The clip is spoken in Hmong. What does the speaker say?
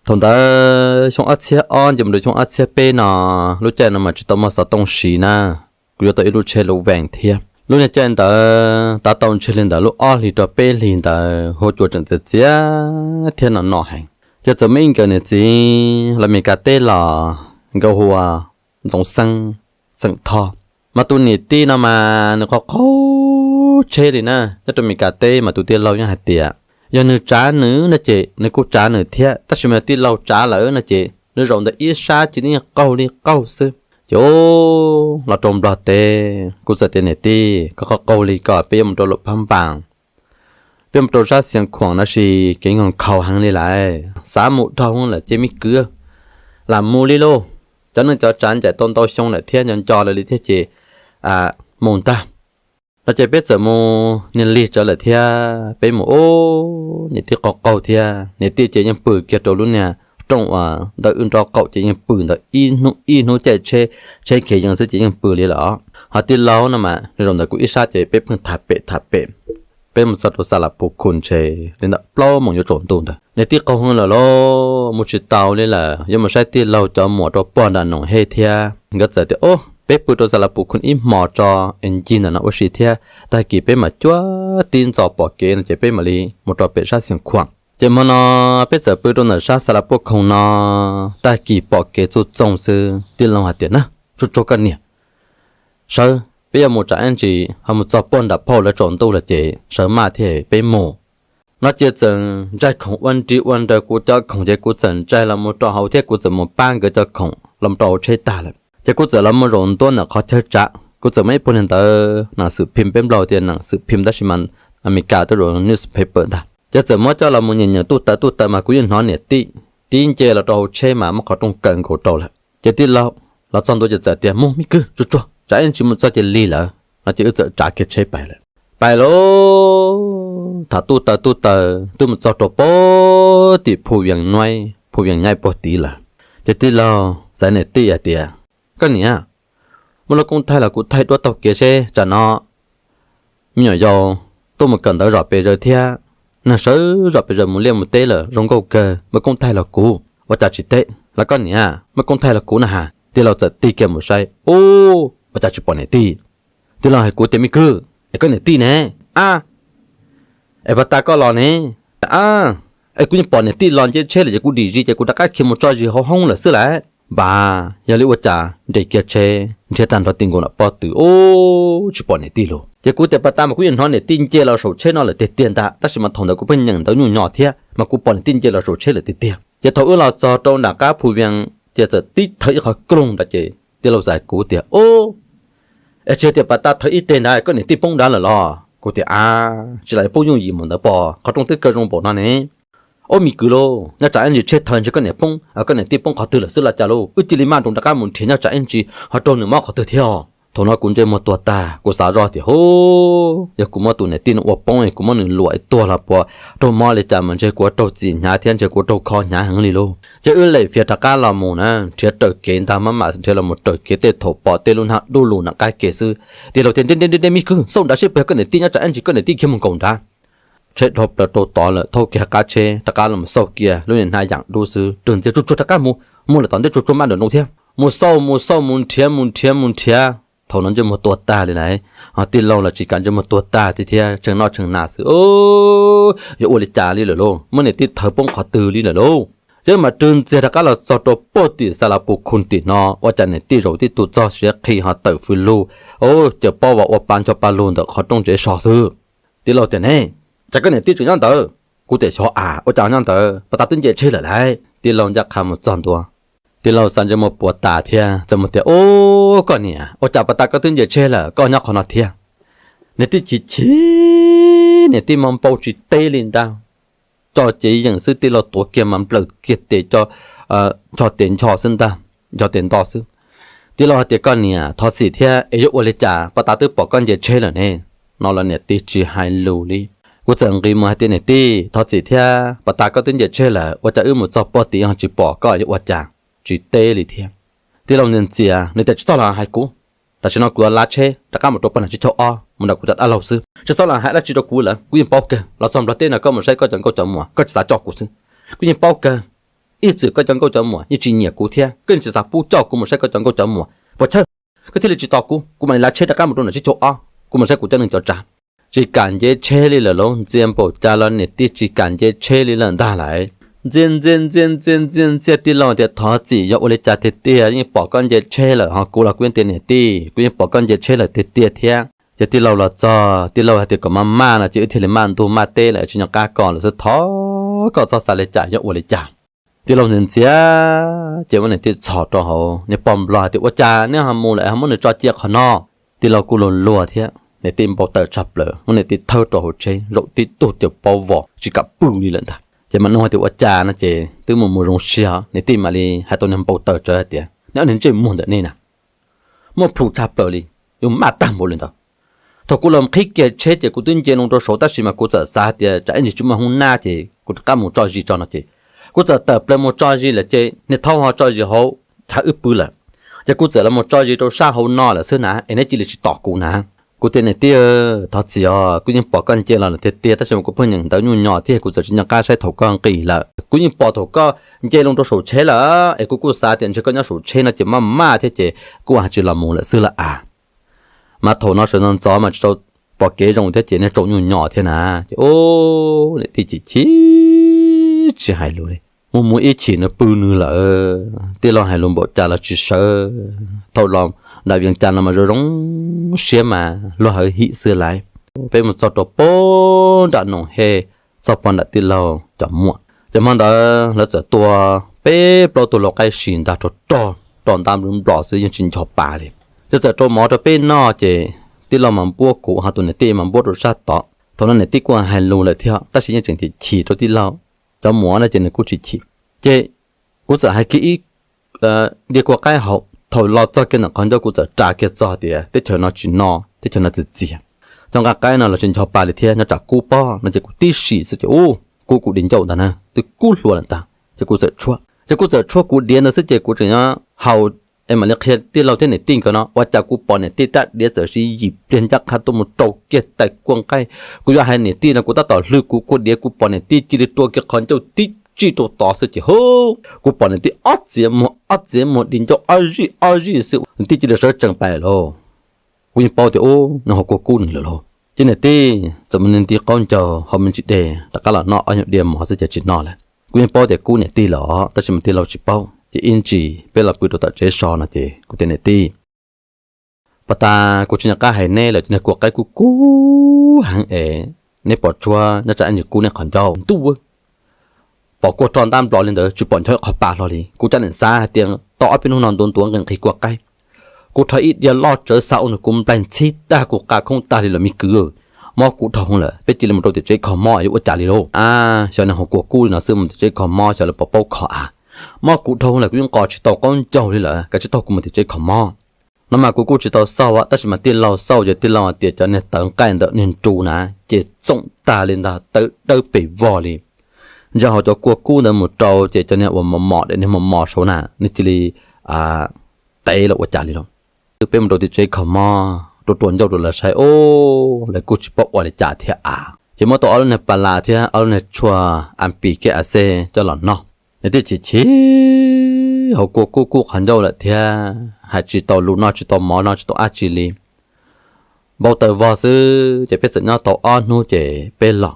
Thaum ntawd xyoo ob txhiab ob nce mus rau xyoo ob txhiab peb no, lub caij no mas tsis tau muaj xov tooj siv na, kuv yuav tau ib lub tsheb lub vees thiab. Lub niag caij ntawd tav tau ntshe li ntawd lub ob hlis rau peb hlis ntawd huab cua tseem txias txias thiab no no heev. Ces txawm muaj ib nkawd niam txiv los Meskas teb los, nkawd hu ua Ntxoov Xeeb, xeem Thoj. Mas tus niam tij no mas nws qaug qaug tsheb li na, nyob rau Meskas teb mas tus tij laug yeej hais tias yog nws tsav nws no ces nws kuj tsav nws thiab, tab sis mas tij laug tsav lawm no ces nws zaum ntawm ib sab ces nws yeej qaug li qaug xwb. Ces los rau Nplog teb, kuv txawm tias niam tij, koj qaug qaug li ko peb yuav mus rau Luam Phab Npas, peb mus rau sab Xiav Khuam no sis kev nkhaus nkhaus heev li lawm, xav mus dhau lawm ces me kwv, lam mus li lauj. Cov neej cov tsav ncaim tau ntau xyoo lawm thiab, nco nco lawm li thiab ces mus ntag. No ces peb txawm mus niag lig tsawv lawm thiab peb mus, ub, niam tij qaug qaug thiab, niam tij ces yeej pw kiag rau lub niag rooj uas ntawm wb nraub qaum ces yeej pw ntawd ib hnub ib hnub caij tsheb, tsheb khiav yees xwb ces yeej pw li lawm. Ho tij laug no mas nws zaum ntawm kuv ib sab ces peb pheej tham pem tham pem, peb mus txog rau Xas Las Pus Khus ntshe li ntawm plaub moos yuav tsaus ntuj ntawd. Niam tij qaug heev lawm lauj, mus tsis taus li lawm, yuav mus saib tij laug cov muam rau puag nram Noom Hej thiab. Nkawd txawm tias, o, peb pw rau Xas Las Pus Khus ib hmos tso es ncig ntawm no ua si thiab, tag kis peb mam cuab tib ntxov pom kev no ces peb mam li mus rau pem sab Xiav Khuam. Ces hmo no peb txawm pw rau ntawm sab Xas Las Pus Khus no, tag kis pom kev txuj txoog xwb. Tij laug hais tias, na, tsuag tsuag koj niam, sawv, peb yuav mus tsam ib ntsis ho mus txog puag nram phauj lawv tsaus ntuj lawm ces sawv maj thiab peb mus. No ces txawm ntsaig khoom ua nri ua nraws kuv cov khoom ces kuv txawm ntsaig los mus rau hauv thiab kuv txawm mus pab nkawd cov khoom los rau hauv tsheb tag lawm ces kuv txawm los mus zaum ntua ntawm qhov chaw tsav, kuv txawm muab ib puag niag ntawv nas xwm phim, peb Nplog tias nas xwm phim tab sis mas Amelikas tuaj zaum newspaper ntag, ces txawm muab coj los mus nyeem nyeem tuj taws tuj taws mas kuv yeej hnov niam tij tib nce los rau hauv tsheb mas muab qhov rooj kaw nkaus rau lawm. Ces tij laug los txog ntua ces txawm tias, mus me kwv, tsuag tsuag, tsam ib ntsis mus txog ces lig lawm. No ces wb txawm tsav kiag tsheb pais lawm. Pais lawm, tham tuj taws tuj taws twb mus txog rau puag tim Phu Vias Nuaib, Phu Vias Nyaib puag tid lawm. Ces tij laug txais niam tij hais tias, koj niam, muaj lub koob thaij los kuv thaij duab taug kev seb tsam no me nyuam yaus tuaj mus kawm ntawv zom pes zaws thiab, neeg sawv zom pes zaws mus liaj mus teb lawm zoo nkauj kawg, muaj koob thaij los kuv, ua cas tsis teb los koj niam, muaj koob thaij los kuv na has. Tij laug txawm tig kiag mus saib, ub, ua cas tsis pom niam tij. Tij laug hais kuv tias, me kwv, es koj niam tij ne? A, es pas tas koj los ne? A, es kuv yeej pom niam tij los nce tsheb lawm ces kuv dim zis ces kuv rov qab khiav mus tso zis hauv hoob lawm xwb lawm. Npaj, yog li ua cas nres kiag tsheb nrhiav tag nrho ti nkaus nram pob tw, ub, tsis pom niam tij lawm. Ces kuv tias pas tas mas kuv yeej hnov niam tij nce los saum tsheb no lawm tiag tiag ntag, tab sis mas thaum ntawd kuv pheej nyeem ntawv nyuj nyog thiab mas kuv pom niam tij nce los saum tsheb lawm tiag tiag. Ces thaum wb los txog rau nram qab Phu Vias ces txawm tib thawv ib qhov kloog nrad ces tij laug txais kuv tias, ub, es tsis tias pas tas thawv ib teg nrad koj niam tij poob nrad lawm los? Kuv tias, a, tsis lam poob yooj yim mus ntawd pob, qhov rooj twb kaw zoo npaum no ne. Ub me kwv lauj, nyob tsam ib ntsis tsheb thawv ntshe koj niam poob, koj niam tij poob qhov twg lawm xwb los cas lauj, wb cia li maj nroos rov qab mus nrhiav nyob tsam ib ntsis ho raug nws mob qhov twg thiab. Thaum no kuv ntsej muag tuag tag, kuv xav zoj tias, hu, yog kuv muab tus niam tij no ua poob es kuv muab nws luam tuag los puas raug mob li cas mas ntshe kuv ua raug txim hnyav thiab ntshe kuv ua raug kho hnyav heev li lauj. Ces wb lem fiav rov qab los mus na, nrhiav raws kev ntag, maj mam nrhiav los mus raws kev tej thaum pom tej lub hnab dub lug nram qab ke xwb. Tij laug tias, nre nre nre nre me kwv, xauj nrad seb puas yog koj niam tij nyob tsam ib ntsis koj niam tij khiav mus nkaum nrad. Tsheb dhau plaws rau tod lawm, thauj kiag qab tsheb rov qab los mus xauj kiag lub niag hnab yam dub xwb, rwg ntxiag tsuag tsuag rov qab mus, mus lawm tom ntej tsuag tsuag maj nram nroos thiab. Mus xauj mus xauj mus nrhiav mus nrhiav mus nrhiav, thaum no ntsej muag tuag tag li lawm, ho tij laug los tsis kam, ntsej muag tuag tag tiag thiab, tshee noj tshee hnav xwb. Yuav ua li cas li lawm lauj, muab niam tij thawv poob qhov twg li lawm lauj. Ces mas rwg ntxiag rov qab los txog rau puag tim Xas Las Pus Khus tim no, ua cas niam tij zaum tib tug txog siav qhi ho tawm fws lug, ces pob vas ua pa ncho pa lug ntawm qhov rooj tsev so xwb. Tij laug tias, ne, cas koj niam tij tseem nyob ntawd? Kuv tias, xyov as, ua cas nyob ntawd, pas tas twb nce tsheb lawm lauj. Tij laug ncaj qha mus txog ntua, tij laug xa ntsej muag puas tas thiab txawm mus tias, ub, koj niam, ua cas pas tas koj twb nce tsheb lawm koj nyob qhov no thiab? Niam tij chim chim, niam tij mas npau tsis teb li ntag. Coj cev yeem xwb, tij laug tuav kiag mas nplawm kiag tes, ncho tes ncho xwb ntag, ncho tes nto xwb. Tij laug hais tias, koj niam, thov txim thiab es yuav ua li cas, pas tas twb pom koj nce tsheb lawm ne. No los niam tij tsis hais lus li. Kuv txawm nqis mus hais tias, niam tij, thov txim thiab, pas tas koj twb nce tsheb lawm, ua cas wb mus txog puag tim ho tsis pom koj, yuav ua cas? Tsis teb li thiab. Tij laug ntxias ntxias, nws tias, tsis txhob los hais kuv, tam sim no kuv yuav lav tsheb rov qab mus rau puag nram tsib caug ob mus nrog kuv cov dab laug xwb, tsis txhob los hais dab tsi rau kuv lawm, kuv yeej paub kawg. Los txog Nplog teb no koj mus saib koj cov nkauj cov muam, koj tsis xav coj kuv xwb, kuv yeej paub kawg. Ib txwm koj cov nkauj cov muam yeej tsis nyiam kuv thiab, koj yeej tsis xav pub coj kuv mus saib koj cov nkauj cov muam. Puas tshawj, koj thiaj li tsis tos kuv, kuv mam li lav tsheb rov qab mus rau nram tsib caug ob, kuv mus saib kuv cov neeg cov tsav. Tsis kam nce tsheb li lawm lauj, ntxias npaum cas los niam tij tsis kam nce tsheb li lawm ntag lauj. Ntxias ntxias ntxias ntxias ntxias ntxias, tij laug tias, Thov txim, yog ua li cas tiag tiag, yeej pom koj nce tsheb lawm, ho kuv los kuv yeej tias niam tij, kuv yeej pom koj nce tsheb lawm tiag tiag thiab. Ces tij laug los txog, tij laug hais tias kom maj maj no ces wb thiaj li maj ntuj maj teb lawm, tsis nco qab koj lawm xwb, thov koj txhob xav li cas, yog ua li cas. Tij laug ntxias ntxias ces muab niam tij txhom rau hauv, niag pog nplog hais tias, Ua cas neb ho mus lawm ho muab nws tso cia qhov no? Tij laug kuj luag luag thiab, niam tij npau taws tshaj plaws, muab niam tij thawb rau hauv tsheb zaum tib tug ces pov vos tsis kam pw li lawm ntag. Ces mam nug hais tias, Ua cas no? Ces twb mus mus zoo siab, niam tij mam li hais tau niag npau taws tsawv hais tias, Neb ob niag ntsej muag ntawm nej na, muaj plhu tshaj plaws li, yuav maj tag npaum li ntawd. Thaum kuv los qhib kiag tsheb ces kuv twb nce loo rau saud, tab sis mas kuv txawm xav hais tias tsam ib ntsis tsis muaj hoob nab ces kuv rov qab mus tso zis tso no ces kuv txawm tawm plaws mus tso zis lawm ces niag thaub ho tso zis hauv chav wb pw lawm. Ces kuv txawm los mus tso zis rau sab hauv no lawm xwb na, es neb cia li tsis tos kuv na. Kuv tias, Niam tij, thov txim os, kuv yeej pom koj nce los lawm tiag tiag, tab sis mas kuv pheej nyeem ntawv nyuj nyos thiab kuv txawm tsis nco qab saib thaum koj nqis lawm. Kuv yeej pom thaum koj nce loo rau saum tsheb lawm es kuv kuj xav tias ntshe koj nyob saum tsheb no ces maj maj thiab ces kuv haj tsis los mus lawm xwb lawm as. Mas thaum no sawv ntxov ntxov mas tsis tau pom kev zoo thiab ces niag tsaus nyuj nyos thiab na. Ces ub, niam tij chim chim tsis hais lus li. Mus mus ib chim nws pw nws lawm, tij laug hais lus npaum cas los tsis sawv. Thaum los nram Vias Cas no mas zoo zoo siab mas luag hawv him xwb lauj. Peb mus txog rau pem nram Noom He, txog pem nram tij laug cov muam. Ces hmo ntawd lawv txawm tua peb plaub tug lau qaib si ntag, rog rog ntab nplov nplov xwb yeej tsis ncho pa li. Ces txawm rau mov rau peb noj ces tij laug mas npuab kuv, ho tus niam tij mas npuab rau sab tod. Thaum no niam tij kuj hais lus lawm thiab tab sis yeej tseem chim chim rau tij laug. Cov muam no ces nws kuj tsis chim. Ces kuv txawm hais kiag ib diav kua qaib haus, thaum los txog kiag ntawm qhov ncauj kuv txawm ras kiag txog tias teb chaws no tsis no, teb chaws no txias txias. Cov nqaij qaib no los tsis ncho pa li thiab, nyob tsam kub pob no ces kuv tib si xwb ces ub, kub kuv di ncauj ntag na, twb kub hlua lawm ntag. Ces kuv txawm tshuab, ces kuv txawm tshuab kuv diav ntawd xwb ces kuv tseem nyob haus es mam li qhia tij laug thiab niam tij nkawd no, ua cas kuv pom niam tij rab diav txawm siv yim pliag ncaj qha tuaj mus rau kiag tais kua nqaij. Kuv yuav hais niam tij no kuv tab tom hlwb kuv kua diav, kuv pom niam tij cia li rua kiag qhov ncauj tib tsij rau tod xwb ces hu, kuv pom niam tij ob txiav muag ob txiav muag di ncauj ob zij ob zij xwb, niam tij cia li sawv tsees pais lawm lauj. Kuv yeej paub tias ub, nws ho kua kub nws lawm lauj. Ces niam tij txawm mus nti qaub ncaug hauv me ntsis dej rov qab los noj ob nyuag diav mov xwb ces tsis noj lawm. Kuv yeej paub tias kub niam tij lawm tab sis mas tij laug tsis paub. Ces ib ntsis peb los pw rau tom tsev so no ces kuv tias niam tij, pas tas kuv tsis nco qab hais neb lawm, cov niag kua qaib kub kub heev es neb pom tshuab nyob tsam ib ntsis kub neb qhov ncauj ntuj, pom kua rog ntab nplov li ntawd tsis pom ncho ib qho pa hlo li. Kuv cav neem xav hais tias tau ob peb hnub no ntuav ntuav nqis nqis kua qaib, kuv rho ib diav loj tsawv xa ua nws kuv nplaig ntxhib tag kuv qa khoob tag li lawm me kwv. Mob kuv dhau hwv lawm, peb cia li mus rau tim tsev kho mob yuav ua cas li lauj. A, xyov nws ho kua kub li no xwb mus tim tsev kho mob xyov lawv puas paub kho a. Mob kuv dhau hwv lawm, kuv yeej nqos tsis tau qaub ncaug li lawm, kav tsij taug kuv mus tim tsev kho mob. No mas kuv kuj tsis tau xauj tab sis mas tij laug xauj ces tij laug hais tias cov niag tawv nqaij ntawm niag nru na ces txoom tag li ntag, tawv dawb pes vog li. Ntsia hauv cov kua kub ntawd mus rau ces cov niag uas mos mos daim niag mos mos saud na nws cia li tev los ua cas li lauj. Peb mus rau tim tsev kho mob rua rua ncauj rau lawv saib, o, lawv kuj tsis paub ua li cas thiab a. Ces muab tau ob lub niag pas las thiab ob lub niag tshuaj a pis keb a xej coj los noj. Nws thiaj chim chim, hauv kua kub kub qhov ncauj lawm thiab hais tsis tau lus noj tsis tau mov noj tsis tau dab tsi li. Npau taws vog xwb ces peb txawm nyob tau ob hnub ces peb los.